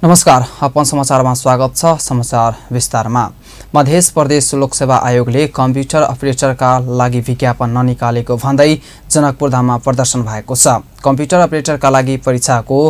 नमस्कार, अपन समाचारमा स्वागत छ। समाचार विस्तारमा। मध्य प्रदेश लोकसेवा आयोगले कम्प्युटर अपरेटरका लागि विज्ञापन ननिकालेको भन्दै जनकपुरधाममा प्रदर्शन भएको छ। कम्प्युटर अपरेटरका लागि परीक्षाको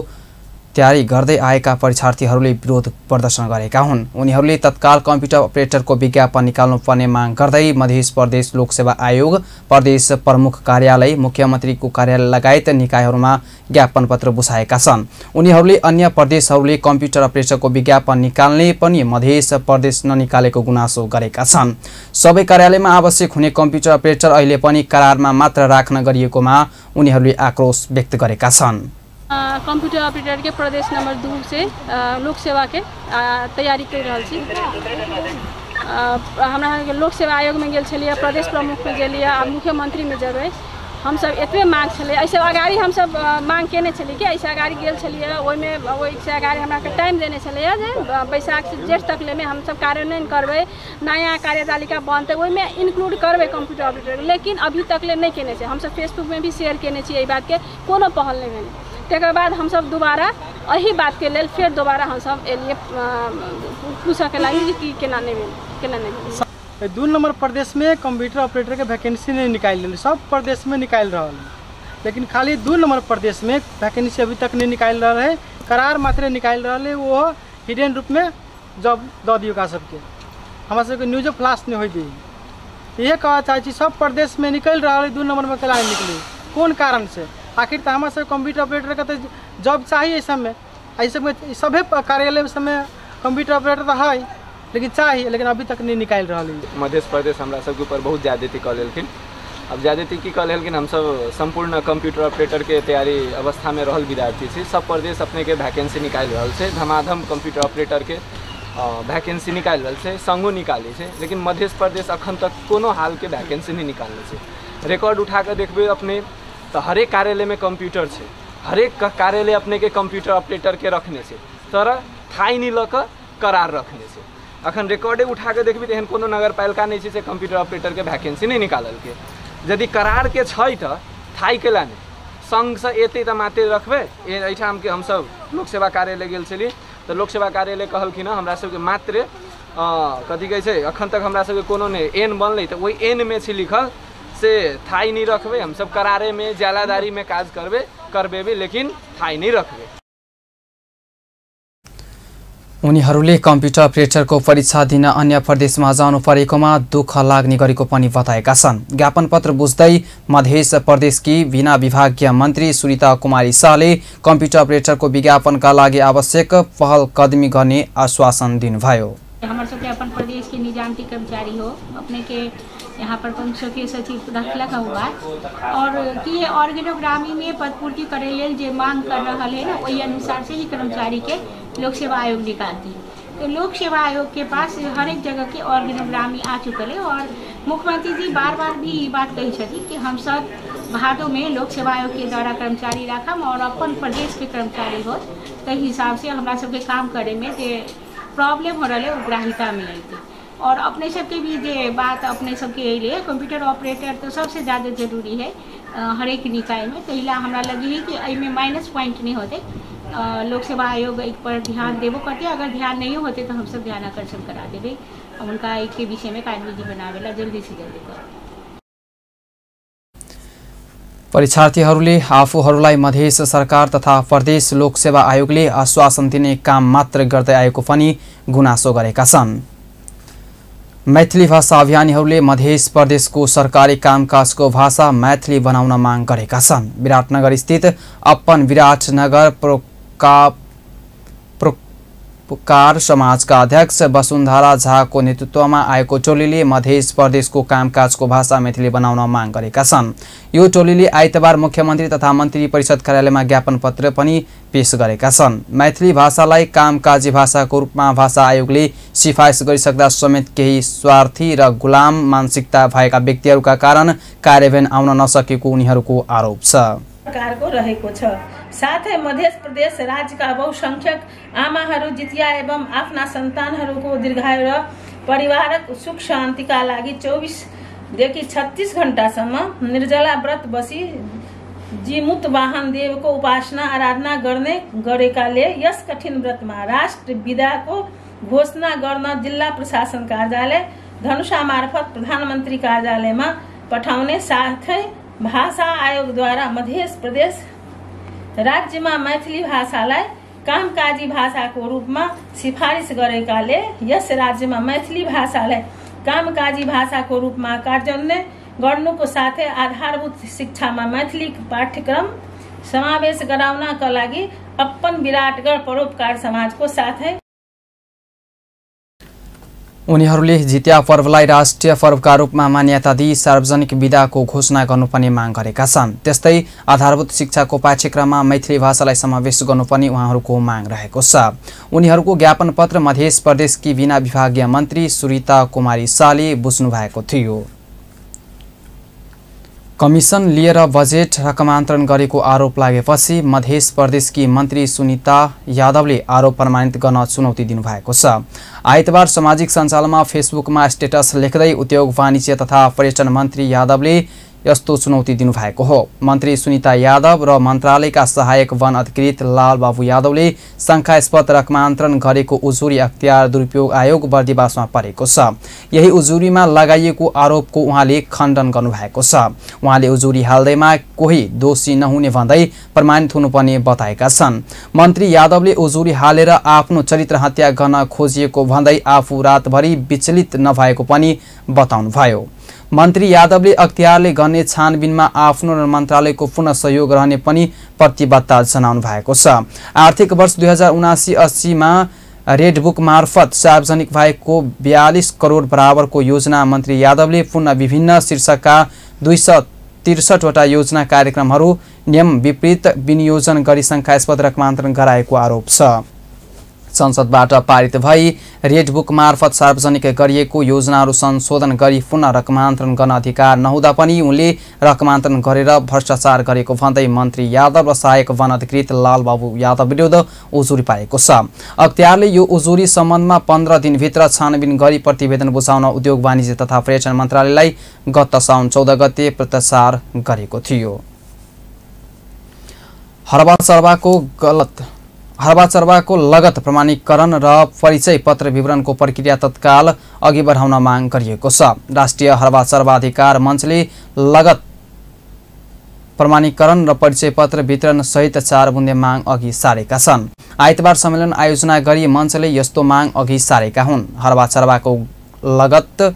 तयारी गर्दै आएका परीक्षार्थीहरूले विरोध प्रदर्शन गरेका हुन्। उनीहरूले तत्काल कम्प्युटर अपरेटरको विज्ञापन निकाल्नुपर्ने माग गर्दै मध्य प्रदेश लोकसेवा आयोग, प्रदेश प्रमुख कार्यालय, मुख्यमन्त्रीको कार्यालय लगायत निकायहरूमा ज्ञापन पत्र बुझाएका छन्। उनीहरूले अन्य प्रदेशहरूले कम्प्युटर अपरेटरको विज्ञापन निकाल्ने पनि मध्य प्रदेश ननिकालेको गुनासो गरेका छन्। सबै कार्यालयमा आवश्यक हुने कम्प्युटर अपरेटर अहिले पनि करारमा मात्र राख्न गरिएकोमा उनीहरूले आक्रोश व्यक्त गरेका छन्। कंप्यूटर ऑपरेटर के प्रदेश नंबर 2 से लोक सेवा के तैयारी कर रहा छी। हमरा लोक सेवा आयोग में गेल छलिए, प्रदेश प्रमुख में गेलिए, आ मुख्यमंत्री में जेबै। हम सब एतबे मांग छले, ऐसे अगाड़ी हम सब मांग केने छलिए कि ऐसे अगाड़ी गेल छलिए, ओइ में ओइ से अगाड़ी हमरा के टाइम देने छलिए जे बैसाख से जेठ तक ले में हम सब कार्यान्वयन करबै, नया कार्यतालिका बनते, ओइ में इंक्लूड करबै कंप्यूटर ऑपरेटर। लेकिन अभी तक ले नहीं केने छै। हम सब फेसबुक में भी शेयर केने छी, एई बात के कोनो पहल नहीं भेलै। तकर बाद हम सब दोबारा यही बात के लेल फिर दोबारा हम सब एलिए पूछे के लागि कि केना नहीं भेल। 2 नंबर प्रदेश में कंप्यूटर ऑपरेटर के वैकेंसी नहीं निकाल, सब प्रदेश में निकाल रहा है, लेकिन खाली 2 नंबर प्रदेश में वैकेंसी अभी तक नहीं निकाल रहा है। करार मात्र निकाल रहा है, वो हिडन रूप में जॉब दे दियो का सबके। हमारे सबके न्यूज फ्लैश नहीं हो दी। ये कहा चाहे सब प्रदेश में निकल रहा है, 2 नंबर में कला निकली कौन कारण से? आखिर तो हमारे सब कंप्यूटर ऑपरेटर का तो जॉब चाहिए। इस समय ऐसे में सभी कार्यालय में कंप्यूटर ऑपरेटर तो है, लेकिन चाहिए, लेकिन अभी तक नहीं निकाल रहा है। मध्य प्रदेश हमरा सबके ऊपर बहुत ज्यादती कऽ लेलखिन। अब ज्यादती की कऽ लेलखिन, हम सब संपूर्ण कंप्यूटर ऑपरेटर के तैयारी अवस्था में रहल विद्यार्थी छी। सब प्रदेश अपने के वैकेंसी निकाल रहा है, धमाधम कंप्यूटर ऑपरेटर के वैकेंसी निकाल रहा है, संगो निकाले छै, लेकिन मध्य प्रदेश अखन तक कोनो हाल के वैकेंसी नहीं निकालने छै। रिकॉर्ड उठा कर देखबे अपने तो हरेक कार्यालय में कंप्यूटर है, हरेक कार्यालय अपने के कंप्यूटर ऑपरेटर के रखने से, तर थाई नहीं लक करार रखने से। अखन रिकॉर्डे उठा के देखबी तो एहन कोनो नगर पालिका नहीं से कंप्यूटर ऑपरेटर के वैकेंसी नहीं निकालल के। यदि करार के छै तो थाई के लाने संघ से एते तो माते रखबे। एठाम के हम सब लोक सेवा कार्यालय गेल छली तो लोक सेवा कार्यालय कहलखिन हमरा सबके मात्र कथी कहै छै, अखन तक हमरा सबके कोनो ने एन बनलै तो ओई एन में छै लिखल से थाई नहीं रखबे। हम सब करारे में जालादारी में काज करबे भी, लेकिन थाई नहीं रखबे। उनीहरूले कम्प्युटर अपरेटरको परीक्षा दिन अन्य प्रदेशमा जानु परेकोमा दुःख लाग्ने गरेको पनि बताएका छन्। ज्ञापन पत्र बुझ्दै मध्य प्रदेशकी बिना विभागीय मन्त्री सुनीता कुमारी शाहले कम्प्युटर अपरेटरको विज्ञापनका लागि आवश्यक पहल कदमी गर्ने आश्वासन दिनुभयो। हमारे सबके अपन प्रदेश के निजामती कर्मचारी हो, अपने के यहाँ पर प्रमुख सचिव रखला हुआ और कि ये ऑर्गेनोग्रामी में पदपूर्ति करे लेल जे मांग कर रहा है ना, वही अनुसार से ही कर्मचारी के लोक सेवा आयोग निकालती है। तो लोक सेवा आयोग के पास हर एक जगह के ऑर्गेनोग्रामी आ चुकल है और मुख्यमंत्री जी बार बार भी ये बात कही छथि कि हम सब भादों में लोक सेवा आयोग के द्वारा कर्मचारी रखम और अपन प्रदेश के कर्मचारी हो, तो हिसाब से हमारा सबके काम करे में प्रॉब्लम हो रहा है, उग्राहिता में अइते। और अपने सबके भी जे बात अपने सबके लिए कंप्यूटर ऑपरेटर तो सबसे ज़्यादा जरूरी है हर एक निकाय में। तो इला हमरा लगी है कि अइमे माइनस पॉइंट नहीं होते। लोक सेवा आयोग एक पर ध्यान देवो करते, अगर ध्यान नहीं होते तो हम सब ध्यान आकर्षण करा देवे, उनका एक के विषय में कार्यविधि बनावेला जल्दी से जल्दी कर। परीक्षार्थीहरूले आफूहरूलाई मध्य सरकार तथा प्रदेश लोक सेवा आयोगले आश्वासन दिने काम मात्र गर्दै आएको पनि गुनासो गरेका छन्। मैथिली भाषा अभियानीहरूले मध्य प्रदेशको सरकारी कामकाजको भाषा मैथिली बनाउन माग गरेका छन्। विराटनगर स्थित अपन विराटनगर पुकार समाजका अध्यक्ष वसुन्धरा झाको नेतृत्वमा आएको टोलीले मध्य प्रदेशको कामकाजको भाषा मैथिली बनाउन माग गरेका छन्। यो टोलीले आइतबार मुख्यमन्त्री तथा मन्त्री परिषद कार्यालयमा ज्ञापन पत्र पनि पेश गरेका छन्। मैथिली भाषालाई कामकाजी भाषाको रूपमा भाषा आयोगले सिफारिस गरिसक्दा समेत केही स्वार्थी र गुलाम मानसिकता भएका व्यक्तिहरूका कारण कार्यान्वयन आउन नसकेको उनीहरूको आरोप छ। सरकारको रहेको छ। साथै मध्य प्रदेश राज्यका बहुसंख्यक आमाहरू जितिया एवं आफ्ना सन्तानहरूको दीर्घायु र परिवारक सुख शान्तिका लागि 24 देखि 36 घण्टासम्म निर्जला व्रत बसी जीमूत वाहन देवको उपासना आराधना गरेकाले यस कठिन व्रतमा राष्ट्र विदाको घोषणा गर्न जिल्ला प्रशासन कार्यालय धनुषा मार्फत प्रधानमन्त्री कार्यालयमा पठाउने साथै भाषा आयोगद्वारा मध्य प्रदेश राज्यमा मैथिली भाषालाई कामकाजी भाषाको रूपमा सिफारिस गरेकाले यस राज्यमा मैथिली भाषालाई कामकाजी भाषाको रूपमा कार्यान्वयन गर्नुको साथै आधारभूत शिक्षामा मैथिली पाठ्यक्रम समावेश गराउनका लागि अपन विराटगढ परोपकार समाजको साथै उनीहरूले जितिया पर्वलाई राष्ट्रिय पर्वका रूपमा मान्यता दिई सार्वजनिक विदाको घोषणा गर्नुपर्ने माग गरेका छन्। त्यस्तै आधारभूत शिक्षाको पाठ्यक्रममा मैथिली भाषालाई समावेश गर्नुपर्ने उहाँहरूको माग रहेको छ। उनीहरूको ज्ञापन पत्र मध्य प्रदेशकी बिना विभागीय मन्त्री सुरिता कुमारी शाहले बुझ्नु भएको थियो। कमिसन लिएर बजेट रकमान्तरण गरेको आरोप लागेपछि मध्य प्रदेशकी मन्त्री सुनिता यादवले आरोप प्रमाणित गर्न चुनौती दिनुभएको छ। आइतबार सामाजिक सञ्जालमा फेसबुकमा स्टेटस लेख्दै उद्योग वाणिज्य तथा पर्यटन मन्त्री यादवले यस्तो चुनौती दिनुभएको हो। मन्त्री सुनिता यादव र मन्त्रालयका सहायक वन अधिकृत लालबाबु यादवले शङ्कास्पद रकमान्तरण गरेको उजुरी अख्तियार दुरुपयोग आयोग बर्दिवासमा परेको छ। यही उजुरीमा लगाइएको आरोपको उहाँले खण्डन गर्नुभएको छ। उहाँले उजुरी हाल्दैमा कोही दोषी नहुने भन्दै प्रमाणित हुनुपर्ने बताएका छन्। मन्त्री यादवले उजुरी हालेर आफ्नो चरित्र हत्या गर्न खोजिएको भन्दै आफू रातभरि विचलित नभएको पनि बताउनुभयो। मन्त्री यादवले अख्तियारले गर्ने छानबिनमा आफ्नो र मन्त्रालयको पुनः सहयोग रहने पनि प्रतिबद्धता जनाउनु भएको छ। आर्थिक वर्ष 2079-80 मा रेड बुक मार्फत सार्वजनिक भएको 42 करोड बराबरको योजना मन्त्री यादवले पुनः विभिन्न शीर्षकका 263 वटा योजना कार्यक्रमहरू नियम विपरीत विनियोजन गरी शङ्कास्पद रकमान्तरण गराएको आरोप छ। संसदबाट पारित भई रेड बुक मार्फत सार्वजनिक गरिएको योजनाहरू संशोधन गरी पुनः रकमान्तरण गर्न अधिकार नहुँदा पनि उनले रकमान्तरण गरेर भ्रष्टाचार गरेको भन्दै मन्त्री यादव र सहायक वन अधिकृत लालबाबु यादव विरुद्ध उजुरी पारेको छ। अख्तियारले यो उजुरी सम्बन्धमा 15 दिनभित्र छानबिन गरी प्रतिवेदन बुझाउन उद्योग वाणिज्य तथा पर्यटन मन्त्रालयलाई गत साउन 14 गते पत्राचार गरेको थियो। हरबा चरवाको लगत प्रमाणीकरण र परिचय पत्र विवरणको प्रक्रिया तत्काल अघि बढाउन माग गरिएको छ। राष्ट्रिय हरबा चरवा अधिकार मञ्चले लगत प्रमाणीकरण र परिचय पत्र वितरण सहित 4 बुँदे माग अघि सारेका छन्। आइतबार सम्मेलन आयोजना गरी मञ्चले यस्तो माग अघि सारेका हुन्। हरबा चरवाको लगत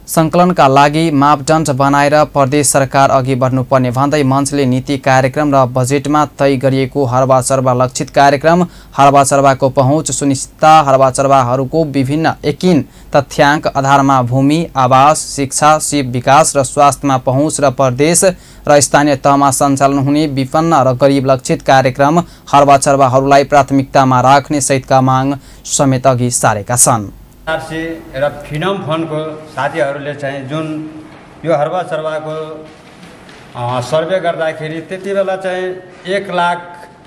सङ्कलनका लागि मापदण्ड बनाएर प्रदेश सरकार अघि बढ्नुपर्ने भन्दै मञ्चले नीति कार्यक्रम र बजेटमा तय गरिएको हरबा चरवा लक्षित कार्यक्रम, हरबा चरवाको पहुँच सुनिश्चितता, हरबा चरवाहरूको विभिन्न एकिन तथ्याङ्क आधारमा भूमि, आवास, शिक्षा, शिव विकास र स्वास्थ्यमा पहुँच र प्रदेश र स्थानीय तहमा सञ्चालन हुने विपन्न र गरिब लक्षित कार्यक्रम हरबा चरवाहरूलाई प्राथमिकतामा राख्ने सहितका माग समेत अघि सारेका छन्। र फिनम फन्डको साथीहरूले चाहिँ जुन यो हरबा चरवाको सर्वे गर्दाखेरि त्यति बेला चाहिँ 1 लाख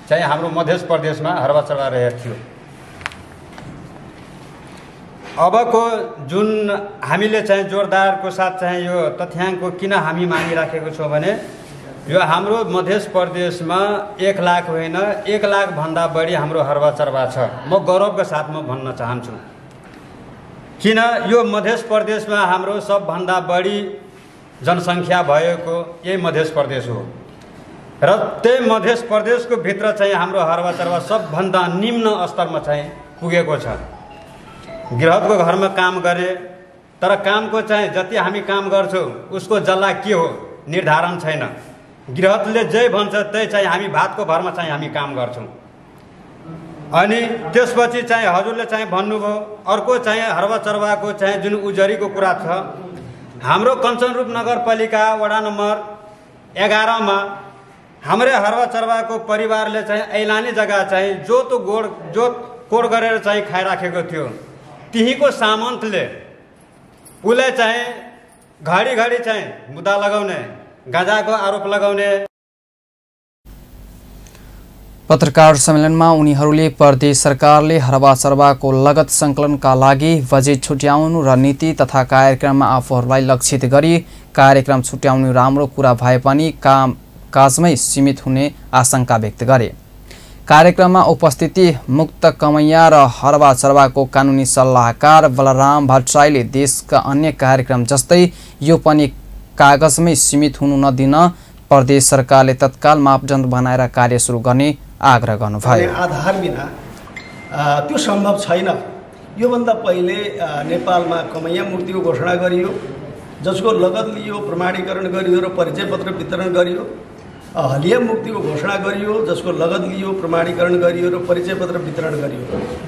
चाहिँ हाम्रो मध्य प्रदेशमा हरबा चरवा रहेको थियो। अबको जुन हामीले चाहिँ जोरदारको साथ चाहिँ यो तथ्याङ्कको किन हामी मागिराखेको छौँ भने यो हाम्रो मध्य प्रदेशमा 1 लाख होइन 1 लाख भन्दा बढी हाम्रो हरबा चरवा छ। म गौरवका साथ म भन्न चाहन्छु किन यो मध्य प्रदेशमा हाम्रो सबभन्दा बढी जनसङ्ख्या भएको यही मध्य प्रदेश हो र त्यही मध्य प्रदेशको भित्र चाहिँ हाम्रो हरबा चरवा सबभन्दा निम्न स्तरमा चाहिँ पुगेको छ। गृहस्थको घरमा काम गरे तर कामको चाहिँ जति हामी काम गर्छौँ उसको जल्ला के हो निर्धारण छैन। गृहस्थले जे भन्छ त्यही चाहिँ हामी भातको भरमा चाहिँ हामी काम गर्छौँ। अनि त्यसपछि चाहिँ हजुरले चाहिँ भन्नुभयो अर्को चाहिँ हरबा चरवाको चाहिँ जुन उजुरीको कुरा छ, हाम्रो कञ्चनरूप नगरपालिका वडा नम्बर 11 मा हाम्रै हरबा चरवाको परिवारले चाहिँ ऐलानी जग्गा चाहिँ जोत कोड गरेर चाहिँ खाइराखेको थियो। त्यहीको सामन्तले उसले चाहिँ घडी चाहिँ मुद्दा लगाउने, गाँजाको आरोप लगाउने। पत्रकार सम्मेलनमा उनीहरूले प्रदेश सरकारले हरबा चरवाको लगत सङ्कलनका लागि बजेट छुट्याउनु र नीति तथा कार्यक्रममा आफूहरूलाई लक्षित गरी कार्यक्रम छुट्याउनु राम्रो कुरा भए पनि कामकाजमै सीमित हुने आशंका व्यक्त गरे। कार्यक्रममा उपस्थिति मुक्त कमैया र हरवा चरवाको कानुनी सल्लाहकार बलराम भट्टराईले देशका अन्य कार्यक्रम जस्तै यो पनि कागजमै सीमित हुनु नदिन प्रदेश सरकारले तत्काल मापदण्ड बनाएर कार्य सुरु गर्ने आग्रह गर्नुभयो। आधार बिना त्यो सम्भव छैन। योभन्दा पहिले नेपालमा कमैया मुक्तिको घोषणा गरियो, जसको लगत लियो, प्रमाणीकरण गरियो र परिचय पत्र वितरण गरियो। हलिया मुक्तिको घोषणा गरियो, जसको लगत लियो, प्रमाणीकरण गरियो र परिचय पत्र वितरण गरियो।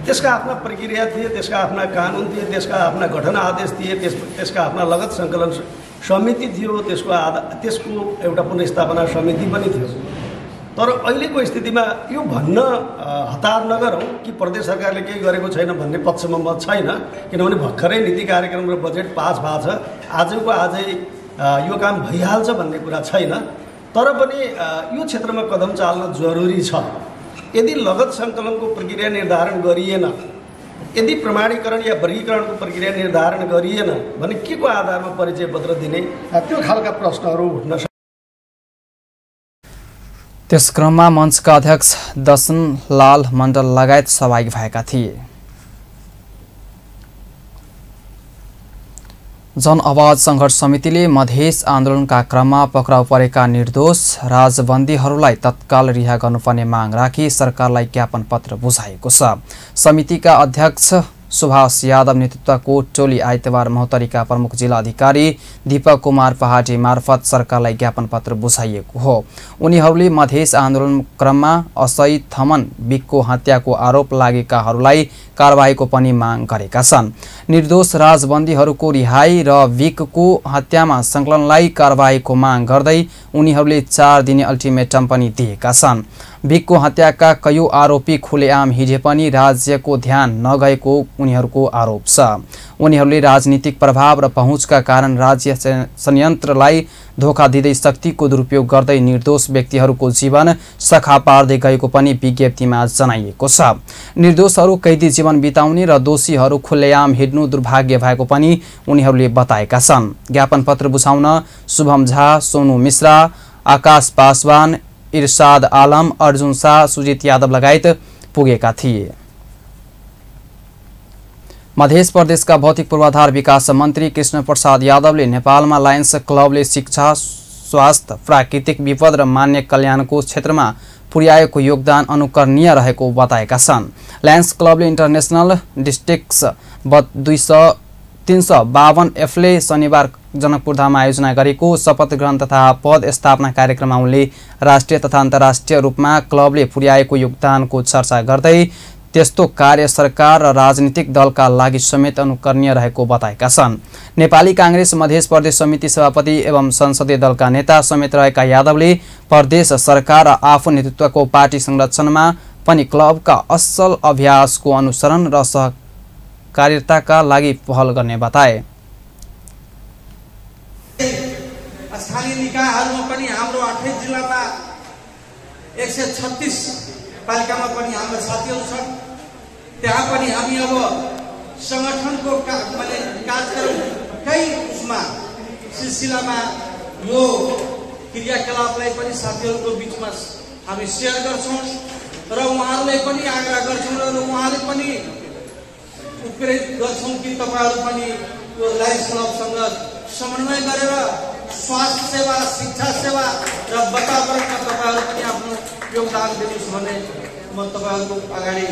त्यसका आफ्ना प्रक्रिया थिए, त्यसका आफ्ना कानुन थिए, त्यसका आफ्ना गठन आदेश थिए, त्यसका आफ्ना लगत सङ्कलन समिति थियो, त्यसको एउटा पुनर्स्थापना समिति पनि थियो। तर अहिलेको स्थितिमा यो भन्न हतार नगरौँ कि प्रदेश सरकारले केही गरेको छैन भन्ने पक्षमा म छैन, किनभने भर्खरै नीति कार्यक्रम र बजेट पास भएको छ। आजको आजै यो काम भइहाल्छ भन्ने कुरा छैन। तर पनि यो क्षेत्रमा कदम चाल्न जरुरी छ। यदि लगत सङ्कलनको प्रक्रिया निर्धारण गरिएन, यदि प्रमाणीकरण या वर्गीकरणको प्रक्रिया निर्धारण गरिएन भने के को आधारमा परिचय पत्र दिने, त्यो खालका प्रश्नहरू उठ्न सक्छ। त्यस क्रममा मञ्चका अध्यक्ष दर्शनलाल मण्डल लगायत सहभागी भएका थिए। जन आवाज सङ्घर्ष समितिले मधेस आन्दोलनका क्रममा पक्राउ परेका निर्दोष राजबन्दीहरूलाई तत्काल रिहा गर्नुपर्ने माग राखी सरकारलाई ज्ञापन पत्र बुझाएको छ। समितिका अध्यक्ष सुभाष यादव नेतृत्वको टोली आइतबार महोत्तरीका प्रमुख जिल्ला अधिकारी दीपक कुमार पहाडी मार्फत सरकारलाई ज्ञापन पत्र बुझाइएको हो। उनीहरूले मधेस आन्दोलन क्रममा असही थमन विकको हत्याको आरोप लागेकाहरूलाई कारबाहीको पनि माग गरेका छन्। निर्दोष राजबन्दीहरूको रिहाई र विकको हत्यामा संकलनलाई कारबाहीको माग गर्दै उनीहरूले 4 दिने अल्टिमेटम पनि दिएका छन्। विकको हत्याका कयौं आरोपी खुलेआम हिजो पनि राज्यको ध्यान नगएको उनीहरूको आरोप छ। उनीहरूले राजनीतिक प्रभाव र पहुँचका कारण राज्य संयन्त्रलाई धोका दिँदै शक्तिको दुरुपयोग गर्दै निर्दोष व्यक्तिहरूको जीवन सखा पार्दै गएको पनि विज्ञप्तिमा जनाइएको छ। निर्दोषहरू कैदी जीवन बिताउने र दोषीहरू खुलेआम हिँड्नु दुर्भाग्य भएको पनि उनीहरूले बताएका छन्। ज्ञापन पत्र बुझाउन शुभम झा, सोनू मिश्रा, आकाश पासवान, इरशाद आलम, अर्जुन शाह, सुजित यादव लगायत पुगेका थिए। मध्य प्रदेशका भौतिक पूर्वाधार विकास मन्त्री कृष्ण प्रसाद यादवले नेपालमा लायन्स क्लबले शिक्षा, स्वास्थ्य, प्राकृतिक विपद र मान्य कल्याणको क्षेत्रमा पुर्याएको योगदान अनुकरणीय रहेको बताएका छन्। लायन्स क्लबले इन्टरनेसनल डिस्ट्रिक्ट्स 352 एफले शनिबार जनकपुरधाममा आयोजना गरेको शपथ ग्रहण तथा पद स्थापना कार्यक्रममा उनले राष्ट्रिय तथा अन्तर्राष्ट्रिय रूपमा क्लबले पुर्याएको योगदानको चर्चा गर्दै त्यस्तो कार्य सरकार र राजनीतिक दलका लागि समेत अनुकरणीय रहेको बताएका छन्। नेपाली कांग्रेस मध्य प्रदेश समिति सभापति एवं संसदीय दलका नेता समेत रहेका यादवले प्रदेश सरकार र आफू नेतृत्वको पार्टी संरक्षणमा पनि क्लबका असल अभ्यासको अनुसरण र सहकारिताका लागि पहल गर्ने बताए। स्थानीय निकायहरुमा पनि हाम्रो 28 जिल्लामा 136 पालिकामा पनि हाम्रो साथीहरु छन्। त्यहाँ पनि हामी अब संगठनको कार्यक्रमकै उसमा सिलसिलामा यो क्रियाकलापलाई पनि साथीहरुको बीचमा हामी शेयर गर्छौं र उहाँहरुलाई पनि आग्रह गर्छौं र उहाँले पनि उत्प्रेरित गर्छौं कि तपाईहरु पनि यो लायन्स क्लबसँग समन्वय गरेर स्वास्थ्य सेवा, शिक्षा सेवा र वातावरणमा तपाईहरु पनि आफ्नो योगदान दिनुहोस् भन्ने म तपाईहरुको अगाडि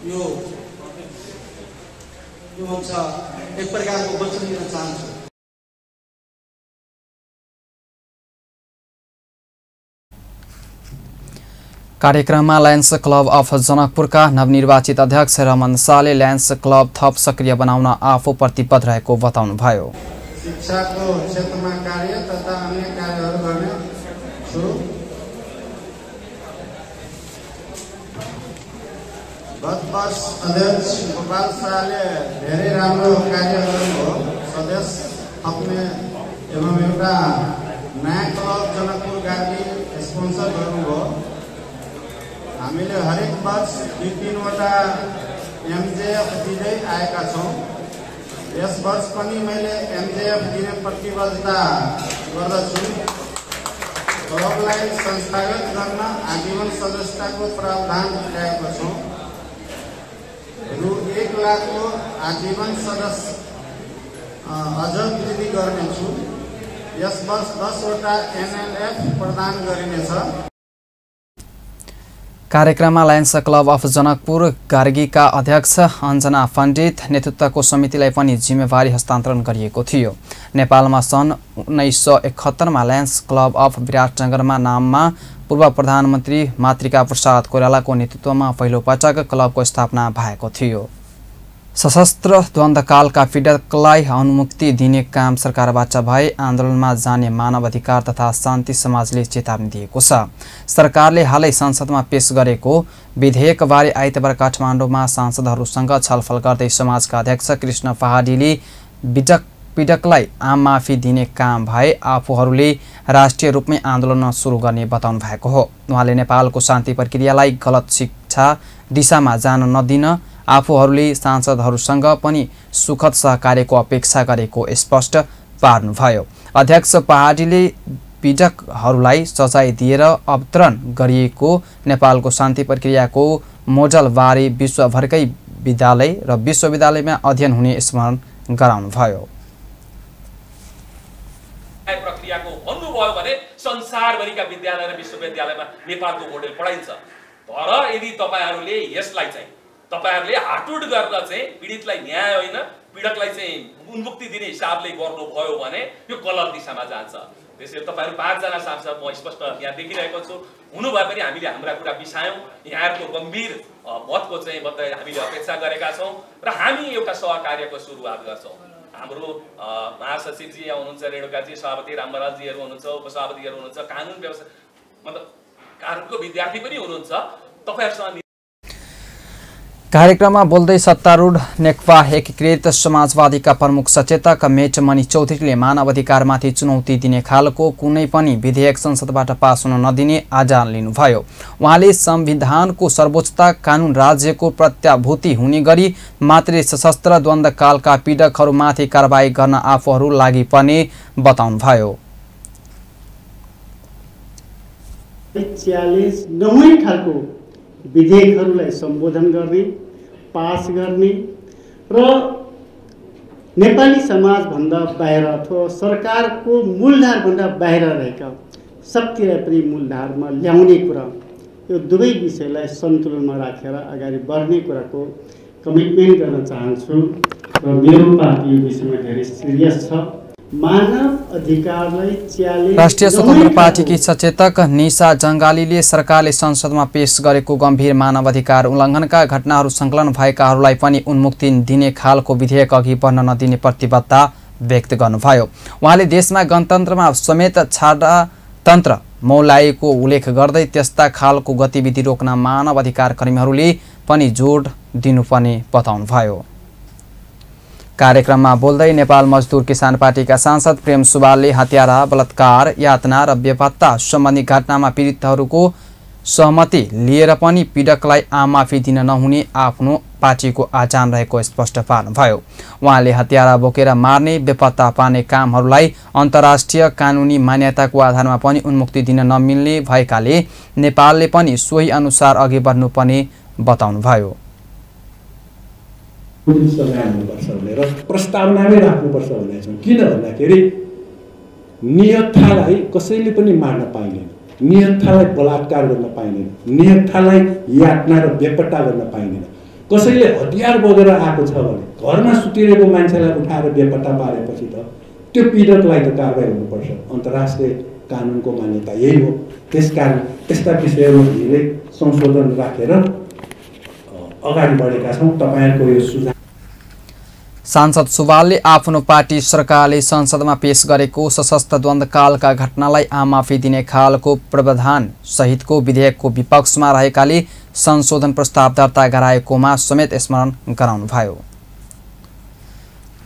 यो हुन्छ एक प्रकारको वचन दिन चाहन्छु। कार्यक्रममा लायन्स क्लब अफ जनकपुरका नवनिर्वाचित अध्यक्ष रमन शाहले लायन्स क्लब थप सक्रिय बनाउन आफू प्रतिबद्ध रहेको बताउनुभयो। शिक्षाको क्षेत्रमा कार्य तथा अन्य कार्यहरू गर्ने छु। गत वर्ष अध्यक्ष गोपाल शाहले धेरै राम्रो कार्य गर्नुभयो। सदस्य थप्ने एवं एउटा नयाँ क्लब जनकपुर गाडी स्पोन्सर गर्नुभयो। हामीले हरेक वर्ष 2-3 वटा एमजेएफ दिँदै आएका छौँ। यस वर्ष पनि मैले एमजेएफ दिने प्रतिबद्धता गर्दछु। क्लबलाई संस्थागत गर्न आजीवन सदस्यताको प्रावधान ल्याएको छौँ। रु 1 लाखको आजीवन सदस्य अझ वृद्धि गर्नेछु। यस वर्ष 10वटा NLF प्रदान गरिनेछ। कार्यक्रममा लायन्स क्लब अफ जनकपुर गार्गीका अध्यक्ष अञ्जना पण्डित नेतृत्वको समितिलाई पनि जिम्मेवारी हस्तान्तरण गरिएको थियो। नेपालमा सन् 1971मा लायन्स क्लब अफ विराटनगरमा नाममा पूर्व प्रधानमन्त्री मातृका प्रसाद कोइरालाको नेतृत्वमा पहिलो पटक क्लबको स्थापना भएको थियो। सशस्त्र द्वन्द्वकालका पीडितलाई अनुमुक्ति दिने काम सरकारबाट भए आन्दोलनमा जाने मानवाधिकार तथा शान्ति समाजले चेतावनी दिएको छ। सरकारले हालै संसदमा पेश गरेको विधेयकबारे आइतबार काठमाडौँमा सांसदहरूसँग छलफल गर्दै समाजका अध्यक्ष कृष्ण पहाडीले पीडकलाई आम माफी दिने काम भए आफूहरूले राष्ट्रिय रूपमै आन्दोलन सुरु गर्ने बताउनु भएको हो। उहाँले नेपालको शान्ति प्रक्रियालाई गलत शिक्षा दिशामा जान नदिन आफूहरूले सांसदहरूसँग पनि सुखद सहकार्यको अपेक्षा गरेको स्पष्ट पार्नुभयो। अध्यक्ष पहाडीले पीडकहरूलाई सजाय दिएर अवतरण गरिएको नेपालको शान्ति प्रक्रियाको मोडलबारे विश्वभरकै विद्यालय र विश्वविद्यालयमा अध्ययन हुने स्मरण गराउनुभयो। प्रक्रियाको भन्नुभयो भने संसारभरिका विद्यालय र विश्वविद्यालयमा नेपालको मोडेल पढाइन्छ। तर यदि तपाईहरूले यसलाई चाहिँ तपाईहरूले हाटुड गर्न चाहिँ पीडितलाई न्याय होइन पीडकलाई चाहिँ उन्मुक्ति दिने हिसाबले गर्नुभयो भने यो गलत दिशामा जान्छ। त्यसैले तपाईहरू 5 जना सांसद म स्पष्ट यहाँ देखिरहेको छु हुनु भए पनि हामीले हाम्रा कुरा बिसायौँ। यहाँहरूको गम्भीर मतको चाहिँ हामीले अपेक्षा गरेका छौँ र हामी एउटा सहकार्यको सुरुवात गर्छौँ। हाम्रो महासचिवजी यहाँ हुनुहुन्छ, रेणुकाजी, सभापति रामबरालजीहरू हुनुहुन्छ, उपसभापतिहरू हुनुहुन्छ, कानुन व्यवस्था मतलब कानुनको विद्यार्थी पनि हुनुहुन्छ। तपाईहरुसँग कार्यक्रममा बोल्दै सत्तारूढ नेकपा एकीकृत समाजवादीका प्रमुख सचेतक मेटमणि चौधरीले मानवाधिकारमाथि चुनौती दिने खालको कुनै पनि विधेयक संसदबाट पास हुन नदिने आह्वान लिनुभयो। उहाँले संविधानको सर्वोच्चता कानुन राज्यको प्रत्याभूति हुने गरी मात्रै सशस्त्र द्वन्द्वकालका पीडकहरूमाथि कारबाही गर्न आफूहरू लागि पर्ने बताउनुभयो। च्यालेन्ज नहुने खालको विधेयकहरूलाई सम्बोधन गर्ने, पास गर्ने र नेपाली समाजभन्दा बाहिर अथवा सरकारको मूलधारभन्दा बाहिर रहेका शक्तिलाई पनि मूलधारमा ल्याउने कुरा, यो दुवै विषयलाई सन्तुलनमा राखेर अगाडि बढ्ने कुराको कमिटमेन्ट गर्न चाहन्छु र मेरो पार्टी यो विषयमा धेरै सिरियस छ। मानव अधिकारलाई च्यालेन्ज राष्ट्रिय स्वतन्त्र पार्टीकी सचेतक निशा जङ्गालीले सरकारले संसदमा पेश गरेको गम्भीर मानवाधिकार उल्लङ्घनका घटनाहरू सङ्कलन भएकाहरूलाई पनि उन्मुक्ति दिने खालको विधेयक अघि बढ्न नदिने प्रतिबद्धता व्यक्त गर्नुभयो। उहाँले देशमा गणतन्त्रमा समेत छाडातन्त्र मौलाएको उल्लेख गर्दै त्यस्ता खालको गतिविधि रोक्न मानवाधिकार कर्मीहरूले पनि जोड दिनुपर्ने बताउनुभयो। कार्यक्रममा बोल्दै नेपाल मजदुर किसान पार्टीका सांसद प्रेम सुवालले हत्यारा, बलात्कार, यातना र बेपत्ता सम्बन्धी घटनामा पीडितहरूको सहमति लिएर पनि पीडकलाई आम माफी दिन नहुने आफ्नो पार्टीको आह्वान रहेको स्पष्ट पार्नुभयो। उहाँले हत्यारा बोकेर मार्ने, बेपत्ता पार्ने कामहरूलाई अन्तर्राष्ट्रिय कानुनी मान्यताको आधारमा पनि उन्मुक्ति दिन नमिल्ने भएकाले नेपालले पनि सोही अनुसार अघि बढ्नुपर्ने बताउनुभयो। सजाय हुनुपर्छ भनेर प्रस्तावनामै राख्नुपर्छ भनेको छौँ। किन भन्दाखेरि निहत्थालाई कसैले पनि मार्न पाइँदैन, निहत्थालाई बलात्कार गर्न पाइँदैन, निहत्थालाई यातना र बेपत्ता गर्न पाइँदैन। कसैले हतियार बोकेर आएको छ भने घरमा सुतिरहेको मान्छेलाई उठाएर बेपत्ता पारेपछि त त्यो पीडकलाई त कारबाही हुनुपर्छ। अन्तर्राष्ट्रिय कानुनको मान्यता यही हो। त्यसकारण यस्ता विषयहरू हामीले संशोधन राखेर अगाडि बढेका छौँ। तपाईहरुको यो सुझाव सांसद सुवालले आफ्नो पार्टी सरकारले संसदमा पेश गरेको सशस्त्र द्वन्द्वकालका घटनालाई आम माफी दिने खालको प्रावधान सहितको विधेयकको विपक्षमा रहेकाले संशोधन प्रस्ताव दर्ता गराएकोमा समेत स्मरण गराउनुभयो।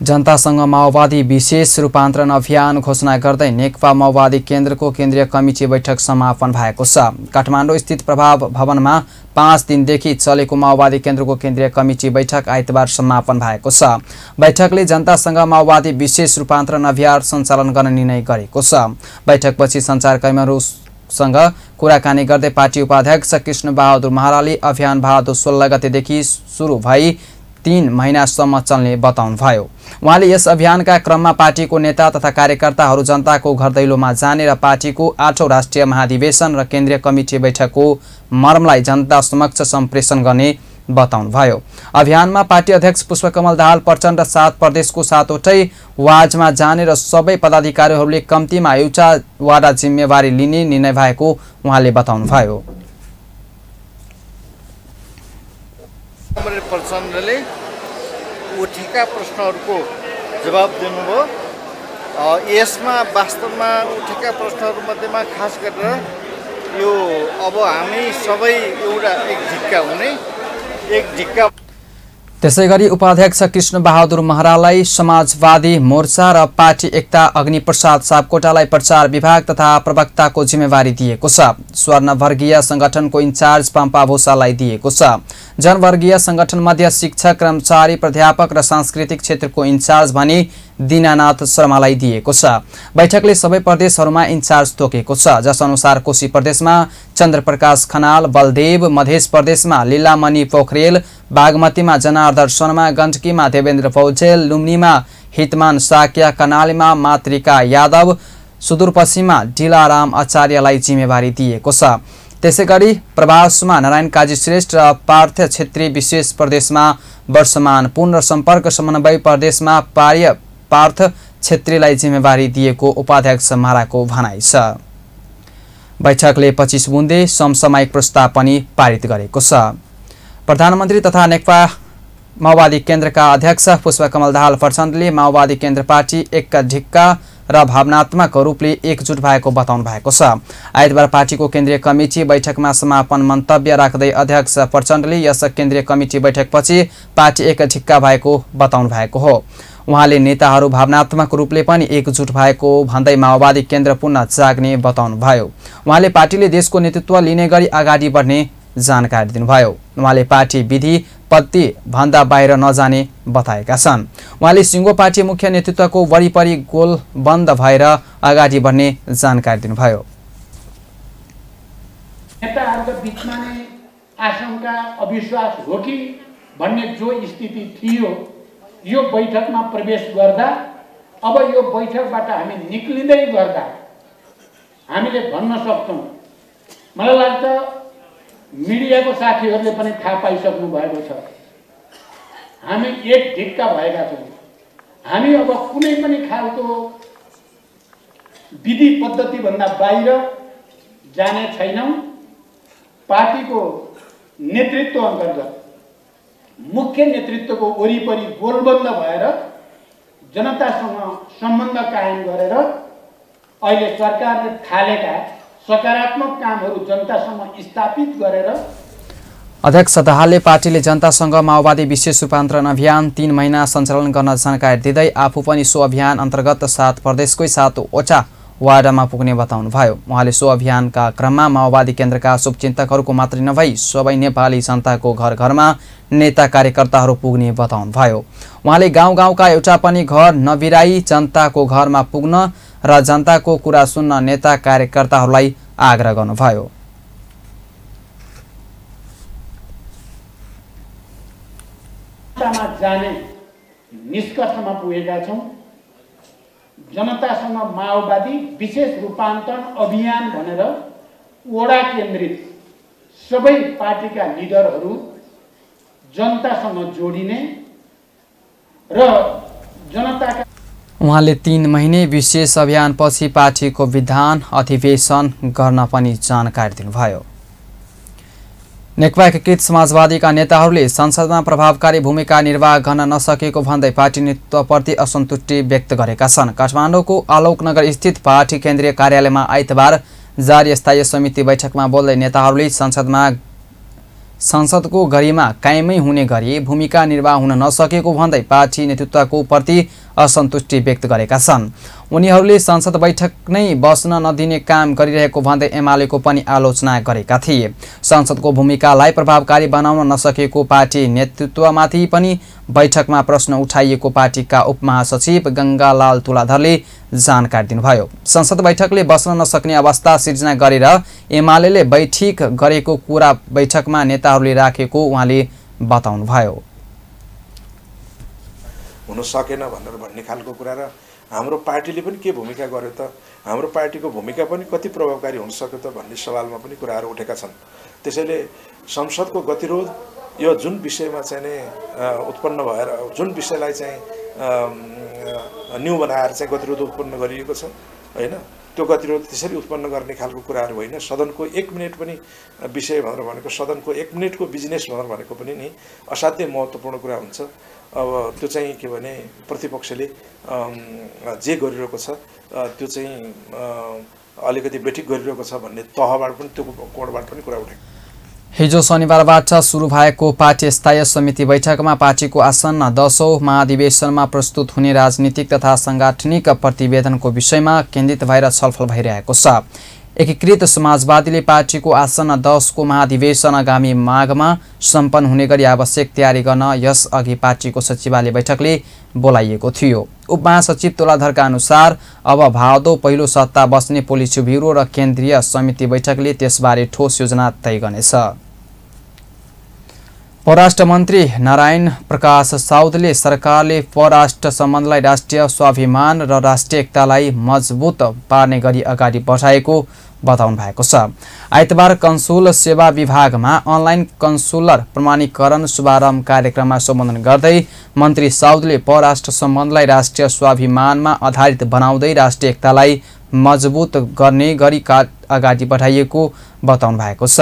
जनतासँग माओवादी विशेष रूपान्तरण अभियान घोषणा गर्दै नेकपा माओवादी केन्द्रको केन्द्रीय कमिटी बैठक समापन भएको छ। काठमाडौँ स्थित प्रभाव भवनमा 5 दिनदेखि चलेको माओवादी केन्द्रको केन्द्रीय कमिटी बैठक आइतबार समापन भएको छ। बैठकले जनतासँग माओवादी विशेष रूपान्तरण अभियान सञ्चालन गर्ने निर्णय गरेको छ। बैठकपछि सञ्चारकर्मीहरू सँग कुराकानी गर्दै पार्टी उपाध्यक्ष कृष्ण बहादुर महराले अभियान भादो 16 गतेदेखि सुरु भई 3 महिनासम्म चल्ने बताउनुभयो। उहाँले यस अभियानका क्रममा पार्टीको नेता तथा कार्यकर्ताहरू जनताको घर दैलोमा जाने र पार्टीको 8औं राष्ट्रिय महाधिवेशन र केन्द्रीय कमिटी बैठकको मर्मलाई जनता समक्ष सम्प्रेषण गर्ने बताउनुभयो। अभियानमा पार्टी अध्यक्ष पुष्पकमल दाहाल प्रचण्ड 7 प्रदेशको 7वटै वार्डमा जाने र सबै पदाधिकारीहरूले कम्तीमा एउटा वार्ड जिम्मेवारी लिने निर्णय भएको उहाँले बताउनुभयो। प्रचण्डले उठेका प्रश्नहरूको जवाब दिनुभयो। यसमा वास्तवमा उठेका प्रश्नहरूमध्येमा खास गरेर यो अब हामी सबै एउटा एक ढिक्का हुने त्यसैगरी उपाध्यक्ष कृष्ण बहादुर महरालाई समाजवादी मोर्चा र पार्टी एकता अग्निप्रसाद सापकोटालाई प्रचार विभाग तथा प्रवक्ताको जिम्मेवारी दिएको छ। स्वर्णवर्गीय संगठनको इन्चार्ज पम्पा भूषाललाई दिएको छ। जनवर्गीय संगठन मध्ये शिक्षक, कर्मचारी, प्राध्यापक र सांस्कृतिक क्षेत्रको इन्चार्ज भने दीनानाथ शर्मालाई दिएको छ। बैठकले सबै प्रदेशहरूमा इन्चार्ज तोकेको छ, जस अनुसार कोशी प्रदेशमा चन्द्रप्रकाश खनाल, बलदेव, मध्य प्रदेशमा लीलामणि पोखरेल, बागमतीमा जनार्दन शर्मा, गण्डकीमा देवेन्द्र पौडेल, लुम्बनीमा हितमान साक्या, कर्णालीमा मातृका यादव, सुदूरपश्चिममा डिलाराम आचार्यलाई जिम्मेवारी दिएको छ। त्यसैगरी प्रवासमा नारायण काजी श्रेष्ठ र पार्थ छेत्री, विशेष प्रदेशमा वर्षमान पुन र सम्पर्क समन्वय प्रदेशमा पार्थ छेत्रीलाई जिम्मेवारी दिएको उपाध्यक्ष महराको भनाइ छ। बैठकले 25 बुन्दे समसामयिक प्रस्ताव पनि पारित गरेको छ। प्रधानमन्त्री तथा नेकपा माओवादी केन्द्रका अध्यक्ष पुष्पकमल दाहाल प्रचण्डले माओवादी केन्द्र पार्टी एक ढिक्का र भावनात्मक रूपले एकजुट भएको बताउनु भएको छ। आइतबार पार्टीको केन्द्रीय कमिटी बैठकमा समापन मन्तव्य राख्दै अध्यक्ष प्रचण्डले यस केन्द्रीय कमिटी बैठकपछि पार्टी एक ढिक्का भएको बताउनु भएको हो। उहाँले नेताहरू भावनात्मक रूपले पनि एकजुट भएको भन्दै माओवादी केन्द्र पुनः जाग्ने बताउनुभयो। उहाँले पार्टीले देशको नेतृत्व लिने गरी अगाडि बढ्ने जानकारी दिनुभयो। उहाँले पार्टी विधि पत्ती भन्दा बाहिर नजाने बताएका छन्। उहाँले सिङ्गो पार्टी मुख्य नेतृत्वको वरिपरि गोल बन्द भएर अगाडि बढ्ने जानकारी दिनुभयो। नेताहरूको बीचमा नै आशंका अविश्वास हो कि भन्ने जो स्थिति थियो, यो बैठकमा प्रवेश गर्दा अब यो बैठकबाट हामी निक्लिँदै गर्दा हामीले भन्न सक्छौँ। मलाई लाग्छ मिडियाको साथीहरूले पनि थाहा पाइसक्नु भएको छ, हामी एक ढिक्का भएका छौँ। हामी अब कुनै पनि खालको विधि पद्धतिभन्दा बाहिर जाने छैनौँ। पार्टीको नेतृत्व अन्तर्गत मुख्य नेतृत्वको वरिपरि गोलबन्द भएर जनतासँग सम्बन्ध कायम गरेर अहिले सरकारले थालेका सकारात्मक कामहरू जनतासँग स्थापित गरेर अध्यक्ष दाहालले पार्टीले जनतासँग माओवादी विशेष रूपान्तरण अभियान 3 महिना सञ्चालन गर्न जानकारी दिँदै आफू पनि सो अभियान अन्तर्गत 7 प्रदेशकै 7वटा वार्डमा पुग्ने बताउनुभयो। उहाँले सो अभियानका क्रममा माओवादी केन्द्रका शुभचिन्तकहरूको मात्रै नभई सबै नेपाली जनताको घर घरमा नेता कार्यकर्ताहरू पुग्ने बताउनुभयो। उहाँले गाउँ गाउँका एउटा पनि घर नबिराई जनताको घरमा पुग्न र जनताको कुरा सुन्न नेता कार्यकर्ताहरूलाई आग्रह गर्नुभयो। जाने निष्कर्षमा पुगेका छौँ। जनतासँग माओवादी विशेष रूपान्तरण अभियान भनेर वडा केन्द्रित सबै पार्टीका लिडरहरू जनतासँग जोडिने र जनताका उहाँले 3 महिने विशेष अभियानपछि पार्टीको विधान अधिवेशन गर्न पनि जानकारी दिनुभयो। नेकपा एकीकृत समाजवादीका नेताहरूले संसदमा प्रभावकारी भूमिका निर्वाह गर्न नसकेको भन्दै पार्टी नेतृत्वप्रति असन्तुष्टि व्यक्त गरेका छन्। काठमाडौँको आलोकनगर स्थित पार्टी केन्द्रीय कार्यालयमा आइतबार जारी स्थायी समिति बैठकमा बोल्दै नेताहरूले संसदको गरिमा कायमै हुने गरी भूमिका निर्वाह हुन नसकेको भन्दै पार्टी नेतृत्वको प्रति असन्तुष्टि व्यक्त गरेका छन्। उनीहरूले संसद बैठक नै बस्न नदिने काम गरिरहेको भन्दै एमालेको पनि आलोचना गरेका थिए। संसदको भूमिकालाई प्रभावकारी बनाउन नसकेको पार्टी नेतृत्वमाथि पनि बैठकमा प्रश्न उठाइएको पार्टीका उपमहासचिव गंगालाल तुलाधरले जानकारी दिनुभयो। संसद बैठकले बस्न नसक्ने अवस्था सिर्जना गरेर एमालेले बैठक गरेको कुरा बैठकमा नेताहरूले राखेको उहाँले बताउनुभयो। हुन सकेन भनेर भन्ने खालको कुरा र हाम्रो पार्टीले पनि के भूमिका गर्यो त, हाम्रो पार्टीको भूमिका पनि कति प्रभावकारी हुन सक्यो त भन्ने सवालमा पनि कुराहरू उठेका छन्। त्यसैले संसदको गतिरोध यो जुन विषयमा चाहिँ नै उत्पन्न भएर जुन विषयलाई चाहिँ न्यू बनाएर चाहिँ गतिरोध उत्पन्न गरिएको छ हैन, त्यो गतिरोध त्यसरी उत्पन्न गर्ने खालको कुराहरू होइन। सदनको 1 मिनेट पनि विषय भनेर भनेको, सदनको 1 मिनेटको बिजनेस भनेर भनेको पनि नि असाध्यै महत्त्वपूर्ण कुरा हुन्छ। अब त्यो चाहिँ के भने प्रतिपक्षले जे गरिरहेको छ त्यो चाहिँ अलिकति बेठिक गरिरहेको छ भन्ने तहबाट पनि त्यो कोणबाट पनि कुरा उठेको। हिजो शनिबारबाट सुरु भएको पार्टी स्थायी समिति बैठकमा पार्टीको आसन्न 10औं महाधिवेशनमा प्रस्तुत हुने राजनीतिक तथा सांगठनिक प्रतिवेदनको विषयमा केन्द्रित भएर छलफल भइरहेको छ। एकीकृत समाजवादीले पार्टीको आसन्न 10को महाधिवेशन आगामी माघमा सम्पन्न हुने गरी आवश्यक तयारी गर्न यसअघि पार्टीको सचिवालय बैठकले बोलाइएको थियो। उपमहासचिव तुलाधरका अनुसार अब भादौ पहिलो सत्ता बस्ने पोलिसी ब्युरो र केन्द्रीय समिति बैठकले त्यसबारे ठोस योजना तय गर्नेछ। परराष्ट्र मन्त्री नारायण प्रकाश साउदले सरकारले परराष्ट्र सम्बन्धलाई राष्ट्रिय स्वाभिमान र राष्ट्रिय एकतालाई मजबुत पार्ने गरी अगाडि बढाएको बताउनु भएको छ। आइतबार कन्सुल सेवा विभागमा अनलाइन कन्सुलर प्रमाणीकरण शुभारम्भ कार्यक्रममा सम्बोधन गर्दै मन्त्री साउदले परराष्ट्र सम्बन्धलाई राष्ट्रिय स्वाभिमानमा आधारित बनाउँदै राष्ट्रिय एकतालाई मजबुत गर्ने गरी अगाडि बढाइएको बताउनु भएको छ।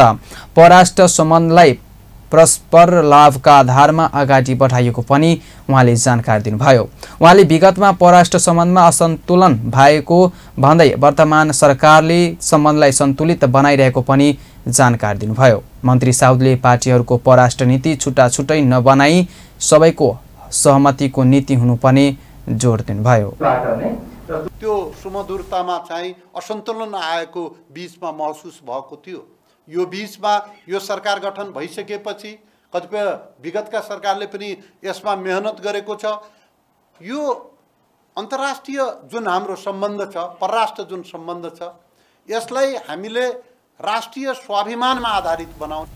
परराष्ट्र सम्बन्धलाई परस्पर लाभका आधारमा अगाडि बढाइएको पनि उहाँले जानकारी दिनुभयो। उहाँले विगतमा परराष्ट्र सम्बन्धमा असन्तुलन भएको भन्दै वर्तमान सरकारले सम्बन्धलाई सन्तुलित बनाइरहेको पनि जानकारी दिनुभयो। मन्त्री साउदले पार्टीहरूको परराष्ट्र नीति छुट्टा छुट्टै नबनाई सबैको सहमतिको नीति हुनुपर्ने जोड दिनुभयो। त्यो सुमधुरतामा चाहिँ असन्तुलन आएको बीचमा महसुस भएको थियो। यो बीचमा यो सरकार गठन भइसकेपछि कतिपय विगतका सरकारले पनि यसमा मेहनत गरेको छ। यो अन्तर्राष्ट्रिय जुन हाम्रो सम्बन्ध छ, परराष्ट्र जुन सम्बन्ध छ, यसलाई हामीले राष्ट्रिय स्वाभिमानमा आधारित बनाउनु।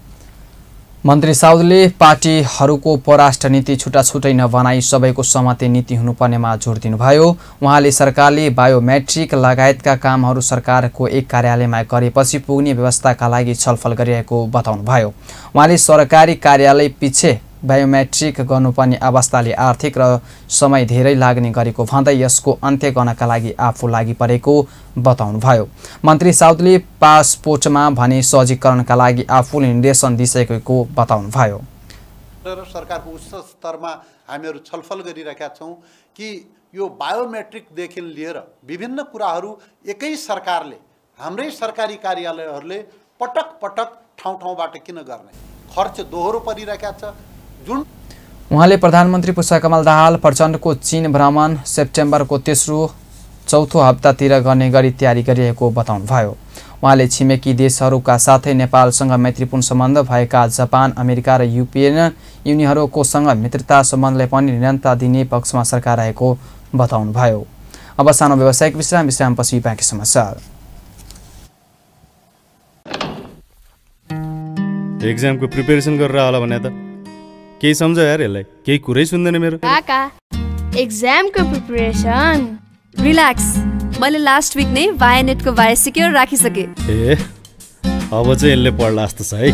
मन्त्री साउदले पार्टीहरूको परराष्ट्र नीति छुट्टा छुट्टै नबनाई सबैको सहमति नीति हुनुपर्नेमा जोड दिनुभयो। उहाँले सरकारले बायोमेट्रिक लगायतका कामहरू सरकारको एक कार्यालयमा गरेपछि पुग्ने व्यवस्थाका लागि छलफल गरिरहेको बताउनुभयो। उहाँले सरकारी कार्यालय पछि बायोमेट्रिक गर्नुपर्ने अवस्थाले आर्थिक र समय धेरै लाग्ने गरेको भन्दै यसको अन्त्य गर्नका लागि आफू लागि परेको बताउनुभयो। मन्त्री साउदले पासपोर्टमा भने सहजीकरणका लागि आफूले निर्देशन दिइसकेको बताउनुभयो। सरकारको उच्च स्तरमा हामीहरू छलफल गरिरहेका छौँ कि यो बायोमेट्रिकदेखि लिएर विभिन्न कुराहरू एकै सरकारले, हाम्रै सरकारी कार्यालयहरूले पटक पटक ठाउँ ठाउँबाट किन गर्ने, खर्च दोहोरो परिरहेका छ। उहाँले प्रधानमन्त्री पुष्पकमल दाहाल प्रचण्डको चीन भ्रमण सेप्टेम्बरको तेस्रो-चौथो हप्तातिर गर्ने गरी तयारी गरिरहेको बताउनुभयो। उहाँले छिमेकी देशहरूका साथै नेपालसँग मैत्रीपूर्ण सम्बन्ध भएका जापान, अमेरिका र युरोपियन युनियनहरूकोसँग मित्रता सम्बन्धलाई पनि निरन्तरता दिने पक्षमा सरकार रहेको बताउनुभयो। अब सानो व्यावसायिक विश्रामपछि बाँकी समाचार। एक्जामको प्रिपरेसन गरेर होला भने त केही सम्झ यार, यसलाई केही कुरै सुन्दैन मेरो। काका एक्जामको प्रिपरेसन रिल्याक्स, मैले लास्ट विक नै वायानेटको वाया सिक्योर राखिसके। ए अब चाहिँ यसले पढ्ला जस्तो छ है।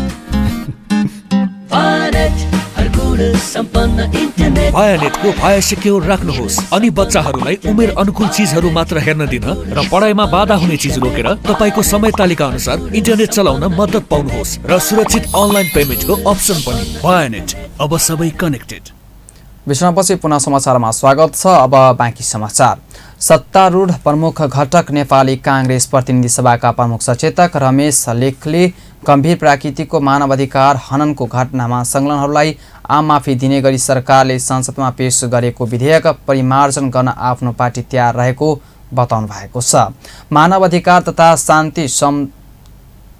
वायानेटको वाया सिक्योर राख्नुहोस् अनि बच्चाहरूलाई उमेर अनुकूल चीजहरू मात्र हेर्न दिन र पढाइमा बाधा हुने चीज रोकेर तपाईको समय तालिका अनुसार इन्टरनेट चलाउन मद्दत पाउनुहोस् र सुरक्षित अनलाइन पेमेन्टको अप्सन पनि। वायानेट, अब सबै कनेक्टेड। विश्रामपछि पुनः समाचारमा स्वागत छ। अब बाँकी समाचार। सत्तारूढ प्रमुख घटक नेपाली कांग्रेस प्रतिनिधि सभाका प्रमुख सचेतक रमेश लेखले गम्भीर प्राकृतिकको मानवाधिकार हननको घटनामा संलग्नहरूलाई आम माफी दिने गरी सरकारले संसदमा पेश गरेको विधेयक परिमार्जन गर्न आफ्नो पार्टी तयार रहेको बताउनु भएको छ। मानवाधिकार तथा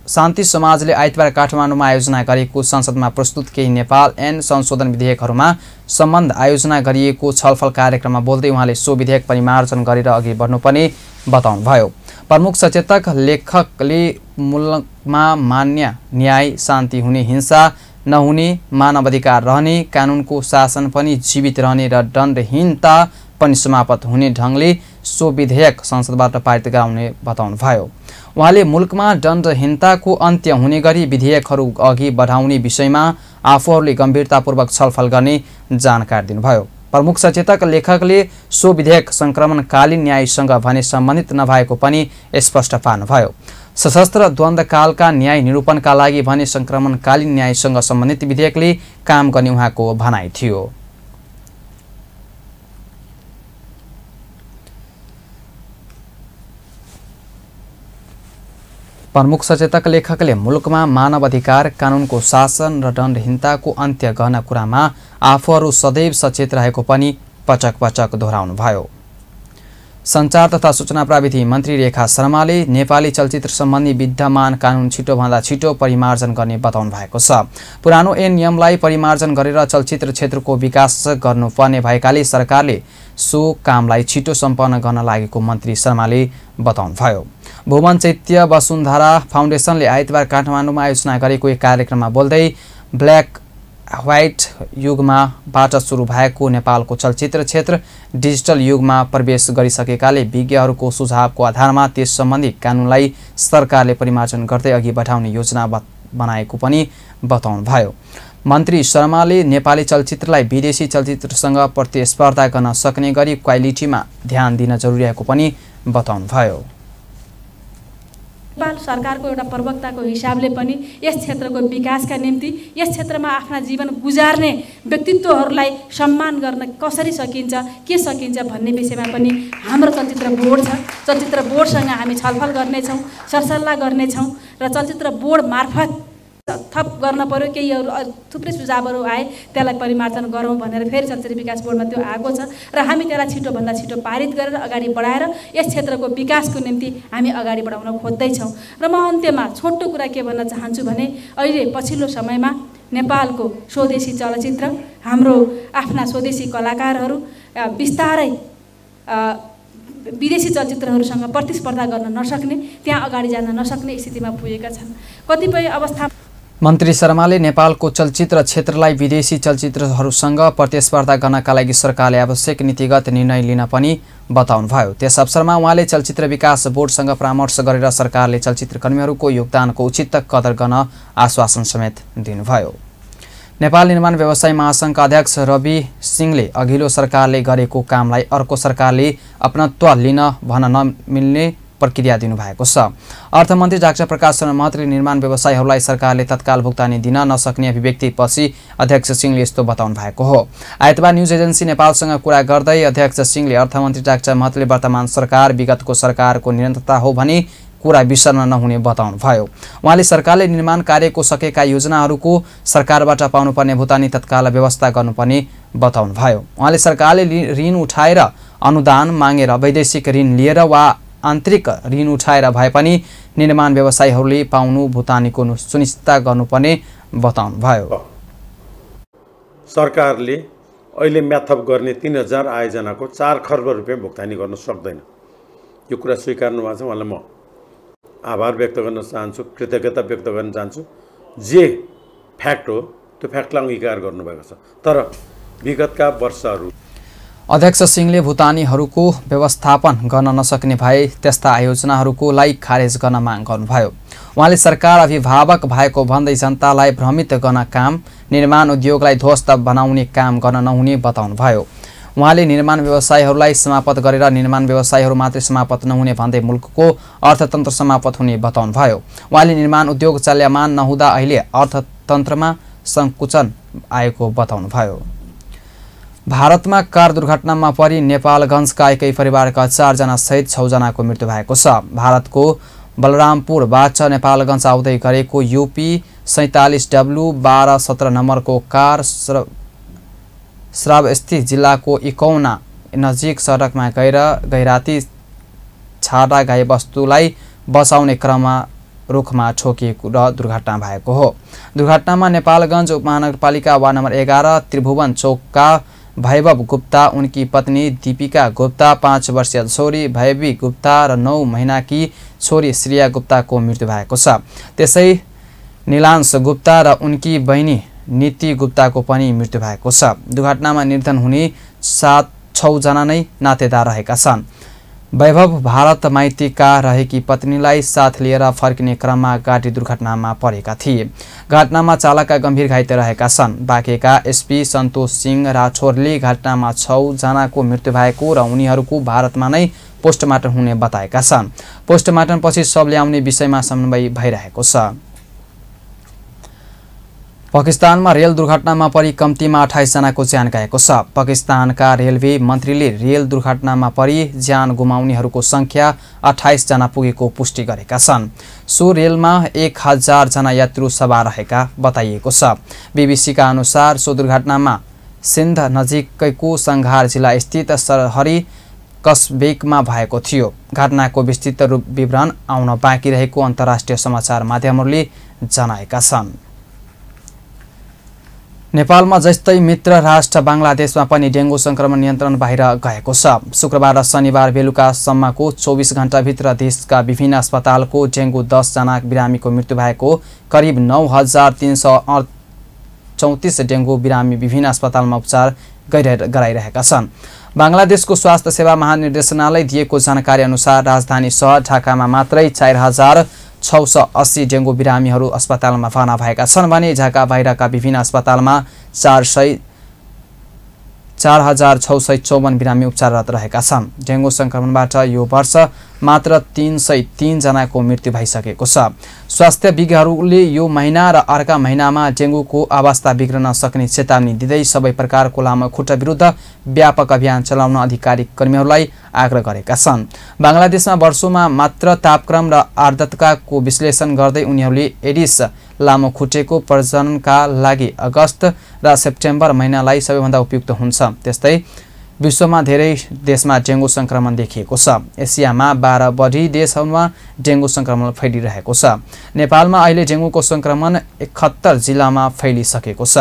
शान्ति समाजले आइतबार काठमाडौँमा आयोजना गरेको संसदमा प्रस्तुत केही नेपाल ऐन संशोधन विधेयकहरूमा सम्बन्ध आयोजना गरिएको छलफल कार्यक्रममा बोल्दै उहाँले सो विधेयक परिमार्जन गरेर अघि बढ्नुपर्ने बताउनुभयो। प्रमुख सचेतक लेखकले मुलुकमा मान्य न्याय शान्ति हुने, हिंसा नहुने, मानवाधिकार रहने, कानुनको शासन पनि जीवित रहने र दण्डहीनता पनि समाप्त हुने ढङ्गले सो विधेयक संसदबाट पारित गराउने बताउनुभयो। उहाँले मुलुकमा दण्डहीनताको अन्त्य हुने गरी विधेयकहरू अघि बढाउने विषयमा आफूहरूले गम्भीरतापूर्वक छलफल गर्ने जानकारी दिनुभयो। प्रमुख सचेतक लेखकले सो विधेयक संक्रमणकालीन न्यायसँग भने सम्बन्धित नभएको पनि स्पष्ट पार्नुभयो। सशस्त्र द्वन्द्वकालका न्याय निरूपणका लागि भने संक्रमणकालीन न्यायसँग सम्बन्धित विधेयकले काम गर्ने उहाँको भनाइ थियो। प्रमुख सचेतक लेखकले मुलुकमा मानवाधिकार, कानुनको शासन र दण्डहीनताको अन्त्य गर्न कुरामा आफूहरू सदैव सचेत रहेको पनि पटक पटक दोहोऱ्याउनुभयो। सञ्चार तथा सूचना प्रविधि मन्त्री रेखा शर्माले नेपाली चलचित्र सम्बन्धी विद्यमान कानुन छिटोभन्दा छिटो परिमार्जन गर्ने बताउनु भएको छ। पुरानो ऐन नियमलाई परिमार्जन गरेर चलचित्र क्षेत्रको विकास गर्नुपर्ने भएकाले सरकारले सो कामलाई छिटो सम्पन्न गर्न लागेको मन्त्री शर्माले बताउनुभयो। भुवन चैत्य वसुन्धरा फाउन्डेसनले आइतबार काठमाडौँमा आयोजना गरेको एक कार्यक्रममा बोल्दै ब्ल्याक व्हाइट युगमाबाट सुरु भएको नेपालको चलचित्र क्षेत्र डिजिटल युगमा प्रवेश गरिसकेकाले विज्ञहरूको सुझावको आधारमा त्यस सम्बन्धी कानुनलाई सरकारले परिमार्जन गर्दै अघि बढाउने योजना बनाएको पनि बताउनुभयो। मन्त्री शर्माले नेपाली चलचित्रलाई विदेशी चलचित्रसँग प्रतिस्पर्धा गर्न सक्ने गरी क्वालिटीमा ध्यान दिन जरुरी रहेको पनि बताउनुभयो। नेपाल सरकारको एउटा प्रवक्ताको हिसाबले पनि यस क्षेत्रको विकासका निम्ति यस क्षेत्रमा आफ्ना जीवन गुजार्ने व्यक्तित्वहरूलाई सम्मान गर्न कसरी सकिन्छ, के सकिन्छ भन्ने विषयमा पनि हाम्रो चलचित्र बोर्ड छ। चलचित्र बोर्डसँग हामी छलफल गर्नेछौँ, सरसल्लाह गर्नेछौँ र चलचित्र बोर्ड मार्फत थप गर्न पर्यो। केही थुप्रै सुझावहरू आए त्यसलाई परिमार्जन गरौँ भनेर फेरि चलचित्र विकास बोर्डमा त्यो आएको छ र हामी त्यसलाई छिटोभन्दा छिटो पारित गरेर अगाडि बढाएर यस क्षेत्रको विकासको निम्ति हामी अगाडि बढाउन खोज्दैछौँ। र म अन्त्यमा छोटो कुरा के भन्न चाहन्छु भने अहिले पछिल्लो समयमा नेपालको स्वदेशी चलचित्र, हाम्रो आफ्ना स्वदेशी कलाकारहरू बिस्तारै विदेशी चलचित्रहरूसँग प्रतिस्पर्धा गर्न नसक्ने, त्यहाँ अगाडि जान नसक्ने स्थितिमा पुगेका छन्। कतिपय अवस्था मन्त्री शर्माले नेपालको चलचित्र क्षेत्रलाई विदेशी चलचित्रहरूसँग प्रतिस्पर्धा गर्नका लागि सरकारले आवश्यक नीतिगत निर्णय लिन पनि बताउनुभयो। त्यस अवसरमा उहाँले चलचित्र विकास बोर्डसँग परामर्श गरेर सरकारले चलचित्रकर्मीहरूको योगदानको उचित कदर गर्न आश्वासन समेत दिनुभयो। नेपाल निर्माण व्यवसाय महासङ्घका अध्यक्ष रवि सिंहले अघिल्लो सरकारले गरेको कामलाई अर्को सरकारले अपनत्व लिन भन्न नमिल्ने प्रक्रिया दिनुभएको छ। अर्थमन्त्री डाक्टर प्रकाश शरण महतले निर्माण व्यवसायीहरूलाई सरकारले तत्काल भुक्तानी दिन नसक्ने अभिव्यक्तिपछि अध्यक्ष सिंहले यस्तो बताउनु भएको हो। आइतबार न्युज एजेन्सी नेपालसँग कुरा गर्दै अध्यक्ष सिंहले अर्थमन्त्री डाक्टर महतले वर्तमान सरकार विगतको सरकारको निरन्तरता हो भने कुरा बिर्सन नहुने बताउनुभयो। उहाँले सरकारले निर्माण कार्यको सकेका योजनाहरूको सरकारबाट पाउनुपर्ने भुक्तानी तत्काल व्यवस्था गर्नुपर्ने बताउनुभयो। उहाँले सरकारले ऋण उठाएर अनुदान मागेर वैदेशिक ऋण लिएर वा आन्तरिक ऋण उठाएर भए पनि निर्माण व्यवसायीहरूले पाउनु भुक्तानीको सुनिश्चित गर्नुपर्ने बताउनुभयो। सरकारले अहिले म्याथप गर्ने 3000 आयोजनाको 4 खर्ब रुपियाँ भुक्तानी गर्न सक्दैन। यो कुरा स्वीकार्नु भएको छ, उहाँलाई म आभार व्यक्त गर्न चाहन्छु, कृतज्ञता व्यक्त गर्न चाहन्छु। जे फ्याक्ट हो त्यो फ्याक्टलाई अंगीकार गर्नुभएको छ। तर विगतका वर्षहरू अध्यक्ष सिंहले भुक्तानीहरूको व्यवस्थापन गर्न नसक्ने भए त्यस्ता आयोजनाहरूको लागि खारेज गर्न माग गर्नुभयो। उहाँले सरकार अभिभावक भएको भन्दै जनतालाई भ्रमित गर्न काम, निर्माण उद्योगलाई ध्वस्त बनाउने काम गर्न नहुने बताउनुभयो। उहाँले निर्माण व्यवसायीहरूलाई समाप्त गरेर निर्माण व्यवसायीहरू मात्रै समाप्त नहुने भन्दै मुलुकको अर्थतन्त्र समाप्त हुने बताउनुभयो। उहाँले निर्माण उद्योग चल्यमान नहुँदा अहिले अर्थतन्त्रमा सङ्कुचन आएको बताउनुभयो। भारतमा कार दुर्घटनामा परि नेपालगञ्जका एकै परिवारका 4 जना सहित 6 जनाको मृत्यु भएको छ। भारतको बलरामपुरबाट नेपालगञ्ज आउँदै गरेको युपी 47W 1217 नम्बरको कार श्रावस्ती जिल्लाको इकौना नजिक सडकमा गैराती छाडा गाईबस्तुलाई बचाउने क्रममा रुखमा ठोकिएको र दुर्घटना भएको हो। दुर्घटनामा नेपालगञ्ज उपमहानगरपालिका वार्ड नम्बर 11 त्रिभुवन चौकका भैभव गुप्ता, उनकी पत्नी दीपिका गुप्ता, 5 वर्षीय छोरी भैवी गुप्ता र 9 महिनाकी छोरी श्रिया गुप्ताको मृत्यु भएको छ। त्यसै नीलांश गुप्ता र उनकी बहिनी नीति गुप्ताको पनि मृत्यु भएको छ। दुर्घटनामा निधन हुने 6 जना नै नातेदार रहेका छन्। वैभव भारत माइतीका रहेकी पत्नीलाई साथ लिएर फर्किने क्रममा गाडी दुर्घटनामा परेका थिए। घटनामा चालकका गम्भीर घाइते रहेका छन्। बाँकेका एसपी सन्तोष सिंह राठौरले घटनामा 6 जनाको मृत्यु भएको र उनीहरूको भारतमा नै पोस्टमार्टम हुने बताएका छन्। पोस्टमार्टमपछि शव ल्याउने विषयमा समन्वय भइरहेको छ। पाकिस्तानमा रेल दुर्घटनामा परि कम्तीमा 28 जनाको ज्यान गएको छ। पाकिस्तानका रेलवे मन्त्रीले रेल दुर्घटनामा परि ज्यान गुमाउनेहरूको संख्या 28 जना पुगेको पुष्टि गरेका छन्। सो रेलमा 1000 जना यात्रु सवार रहेका बताइएको छ। बीबीसीका अनुसार सो दुर्घटनामा सिन्ध नजिकैको संघार जिल्ला स्थित सरहरी कस्बेकमा भएको थियो। घटनाको विस्तृत विवरण आउन बाँकी रहेको अन्तर्राष्ट्रिय समाचार माध्यमहरूले जनाएका छन्। नेपालमा जस्तै मित्र राष्ट्र बांग्लादेशमा पनि डेंगू संक्रमण नियन्त्रण बाहिर गएको छ। शुक्रबार र शनिबार बेलुकासम्मको 24 घण्टाभित्र देशका विभिन्न अस्पतालको डेंगू 10 जना बिरामीको मृत्यु भएको, करिब 9334 डेंगू बिरामी विभिन्न अस्पतालमा उपचार गराइरहेका छन्। बांग्लादेशको स्वास्थ्य सेवा महानिर्देशनालय दिएको जानकारी अनुसार राजधानी शहर ढाकामा मात्रै 4680 डेंगू बिरामीहरू अस्पतालमा भर्ना भएका छन् भने ढाका बाहिरका विभिन्न अस्पतालमा 4654 बिरामी उपचाररत रहेका छन्। डेंगू संक्रमणबाट यो वर्ष मात्र 303 जनाको मृत्यु भइसकेको छ। स्वास्थ्य विज्ञहरूले यो महिना र अर्का महिनामा डेंगूको अवस्था बिग्रन सक्ने चेतावनी दिँदै सबै प्रकारको लामो खुट्टा विरुद्ध व्यापक अभियान चलाउन अधिकारी कर्मीहरूलाई आग्रह गरेका छन्। बांग्लादेशमा वर्षोमा मात्र तापक्रम र आर्द्रताको विश्लेषण गर्दै उनीहरूले एडिस लामो खुट्टेको प्रजननका लागि अगस्त र सेप्टेम्बर महिनालाई सबैभन्दा उपयुक्त हुन्छ। त्यस्तै विश्वमा धेरै देशमा डेंगू संक्रमण देखिएको छ। एसियामा 12 बढी देशहरूमा डेंगू संक्रमण फैलिरहेको छ। नेपालमा अहिले डेंगूको संक्रमण 71 जिल्लामा फैलिसकेको छ।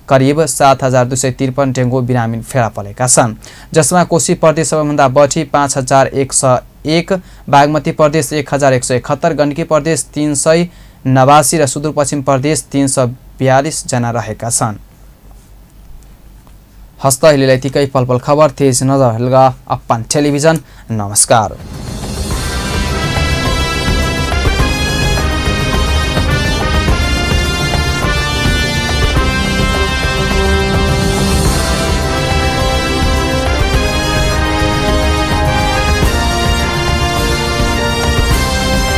करिब 7253 डेंगू बिरामी फेला परेका छन्, जसमा कोशी प्रदेश सबैभन्दा बढी 5101, बागमती प्रदेश 1171, गण्डकी प्रदेश 389 र सुदूरपश्चिम प्रदेश 342 जना रहेका छन्। हस्त अहिलेलाई यतिकै पलपल खबर तेज नजर हेल्गा अप्पान टेलिभिजन। नमस्कार।